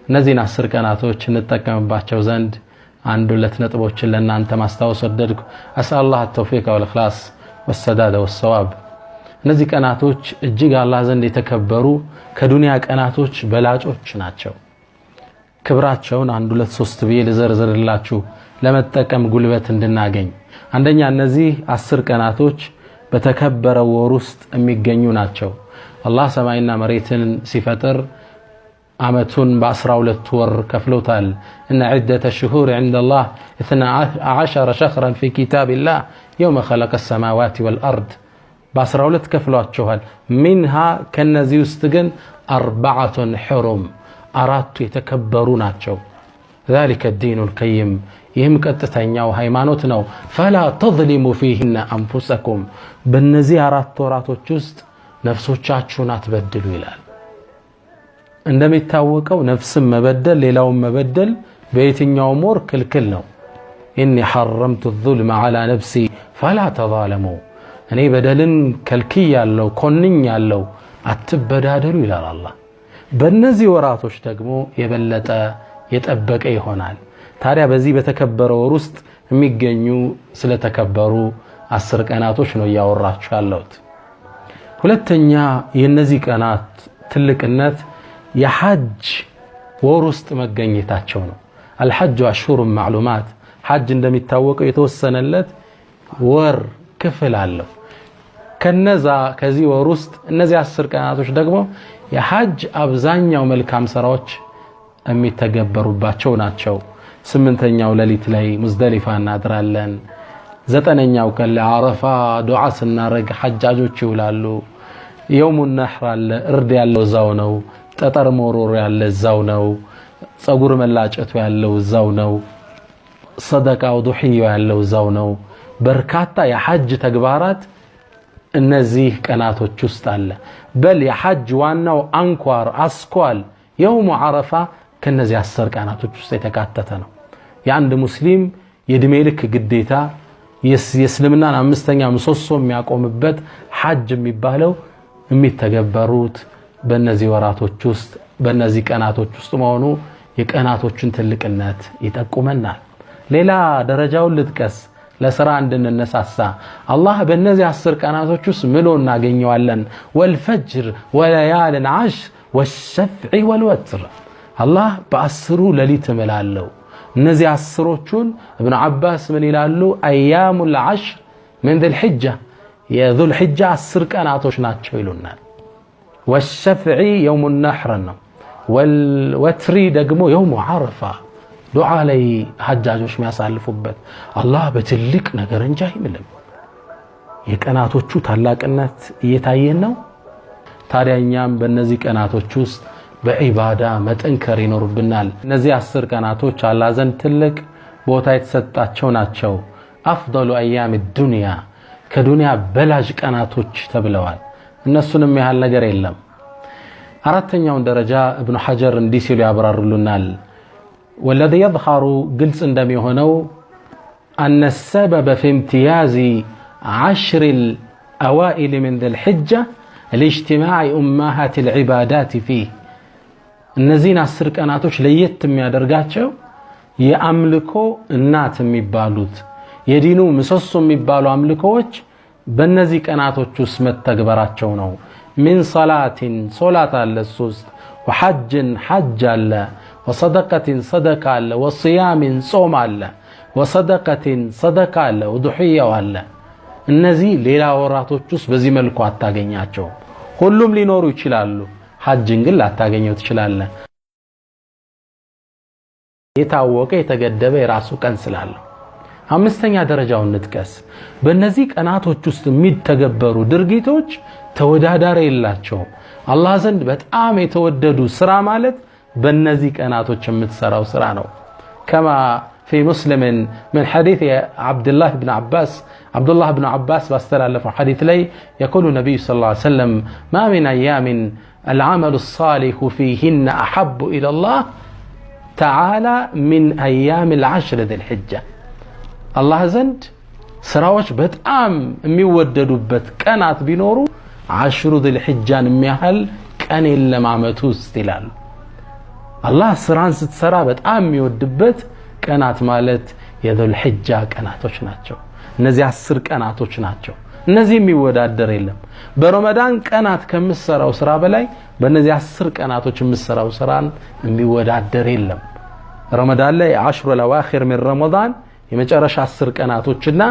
እነዚህን 10 ቀናቶች እንጠቀምባቸው ዘንድ አንድ ሁለት ነጥቦችን ለእናንተ ማስታወስ ወደድኩ። أسأل الله التوفيق والإخلاص والسداد والصواب። እነዚህ ቀናቶች እጅግ አላህ ዘንድ የተከበሩ ከዱንያ ቀናቶች በላጮች ናቸው። ክብራቸውን አንድ ሁለት ሶስት ብዬ ልዘርዝርላችሁ ለመጠቀም ጉልበት እንድናገኝ። አንደኛ፣ እነዚህ 10 ቀናቶች በተከበረው ወር ውስጥ የሚገኙ ናቸው። አላህ ሰማይና መሬትን ሲፈጥር አመቱን በ12 ወር ከፍሎታል። إن عدة الشهور عند الله 12 شهرا في كتاب الله يوم خلق السماوات والأرض። በ12 ከፍሏቸዋል። منها ከነዚህ ውስጥ ግን أربعة حرم፣ አራቱ የተከበሩ ናቸው። ذلك الدين القيم፣ ይህም ቀጥተኛው ሃይማኖት ነው። فلا تظلموا فيهن أنفسكم፣ በእነዚህ አራት ወራቶች ውስጥ ነፍሶቻችሁን አትበድሉ ይላል። እንደሚታወቀው ነፍስን መበደል ሌላውን መበደል በየትኛውም ወር ክልክል ነው። إني حرمت الظلم على نفسي فلا تظالموا፣ እኔ በደልን ከልክያለሁ ኮንኛለሁ አትበዳደሉ ይላል አላህ። በእነዚህ ወራቶች ደግሞ የበለጠ የጠበቀ ይሆናል። ታዲያ በዚህ በተከበረ ወር ውስጥ የሚገኙ ስለተከበሩ 10 ቀናቶች ነው እያወራችሁ ያለሁት። ሁለተኛ፣ የእነዚህ ቀናት ትልቅነት የሐጅ ወር ውስጥ መገኘታቸው ነው። الحج أشهر معلومات፣ ሐጅ እንደሚታወቀው የተወሰነለት ወር ክፍል አለው። ከነዛ ከዚህ ወር ውስጥ እነዚህ 10 ቀናቶች ደግሞ የሐጅ አብዛኛው መልካም ስራዎች የሚተገበሩባቸው ናቸው። ስምንተኛው ሌሊት ላይ ሙዝደሊፋ እናድራለን። ዘጠነኛው ቀን ላይ አረፋ ዱዓ ስናረግ ሐጃጆች ይውላሉ። يوم النحر አለ፣ እርድ ያለው እዛው ነው። ጠጠር መወርወር ያለ እዛው ነው። ጸጉር መላጨቱ ያለው እዛው ነው። ሰደቃው ዱሕያው ያለው እዛው ነው። በርካታ የሐጅ ተግባራት እነዚህ ቀናቶች ውስጥ አለ። በል የሐጅ ዋናው አንኳር አስኳል يوم عرفة ከነዚህ 10 ቀናቶች ውስጥ የተካተተ ነው። የአንድ ሙስሊም የእድሜ ልክ ግዴታ፣ የእስልምናን አምስተኛ ምሰሶ የሚያቆምበት ሐጅ የሚባለው የሚተገበሩት በእነዚህ ወራቶች ውስጥ፣ በእነዚህ ቀናቶች ውስጥ መሆኑ የቀናቶችን ትልቅነት ይጠቁመናል። ሌላ ደረጃውን ልጥቀስ ለስራ እንድንነሳሳ። አላህ በእነዚህ 10 ቀናቶች ውስጥ ምሎ እናገኘዋለን። والفجر وليال عشر والشفع والوتر፣ አላህ በ10ሩ ሌሊት እምላለሁ። እነዚህ 10ሮቹን እብኑ ዓባስ ምን ይላሉ? أيام العشر من ذي الحجة፣ የዙልሕጃ 10 ቀናቶች ናቸው ይሉናል። والشفع يوم النحر ነው። والوتر ደግሞ يوم عرفة ዱዓ ላይ ሐጃጆች የሚያሳልፉበት። አላህ በትልቅ ነገር እንጂ አይምልም። የቀናቶቹ ታላቅነት እየታየን ነው። ታዲያ እኛም በእነዚህ ቀናቶች ውስጥ በዒባዳ መጠንከር ይኖርብናል። እነዚህ 10 ቀናቶች አላህ ዘንድ ትልቅ ቦታ የተሰጣቸው ናቸው። أفضل أيام الدنيا፣ ከዱንያ በላጅ ቀናቶች ተብለዋል። እነሱንም ያህል ነገር የለም። አራተኛውን ደረጃ እብኑ ሐጀር እንዲህ ሲሉ ያብራሩልናል። والذي يظهر፣ ግልጽ እንደሚሆነው፣ أن السبب في امتياز عشر الأوائل من ذي الحجة لاجتماع أمهات العبادات فيه። እነዚህን 10 ቀናቶች ለየት የሚያደርጋቸው የአምልኮ እናት የሚባሉት፣ የዲኑ ምሰሶ የሚባሉ አምልኮዎች በእነዚህ ቀናቶች ውስጥ መተግበራቸው ነው። من صلاة፣ ሶላት አለ እሱ ውስጥ፣ وحج፣ ሐጅ አለ፣ وصدقة፣ ሰደቃ አለ፣ وصيام፣ ጾም አለ፣ وصدقة፣ ሰደቃ አለ፣ ዱሕያው አለ። እነዚህ ሌላ ወራቶች ውስጥ በዚህ መልኩ አታገኛቸውም። ሁሉም ሊኖሩ ይችላሉ። ሐጅን ግን ላታገኘው ትችላለህ። የታወቀ የተገደበ የራሱ ቀን ስላለው። አምስተኛ ደረጃውን እንጥቀስ። በእነዚህ ቀናቶች ውስጥ የሚተገበሩ ድርጊቶች ተወዳዳሪ የላቸውም። አላህ ዘንድ በጣም የተወደዱ ስራ ማለት በእነዚህ ቀናቶች የምትሰራው ስራ ነው። كما في مسلم من حديث عبد الله بن عباس፣ ዓብዱላህ ብን ዓባስ ባስተላለፈው ሐዲት ላይ يقول النبي صلى الله عليه وسلم: ما من أيام العمل الصالح فيهن أحب إلى الله تعالى من أيام العشر ذي الحجة። አላህ ዘንድ ስራዎች በጣም የሚወደዱበት ቀናት ቢኖሩ عشر ذي الحجة ን የሚያህል ቀን የለም ዓመቱ ውስጥ ይላሉ። አላህ ስራን ስትሰራ በጣም የሚወድበት ቀናት ማለት የዙልሒጃ ቀናቶች ናቸው። እነዚህ 10 ቀናቶች ናቸው። እነዚህ የሚወዳደር የለም። በረመዳን ቀናት ከምትሰራው ስራ በላይ በእነዚህ 10 ቀናቶች የምትሰራው ስራን የሚወዳደር የለም። ረመዳን ላይ عشر الأواخر من رمضان የመጨረሻ 10 ቀናቶችና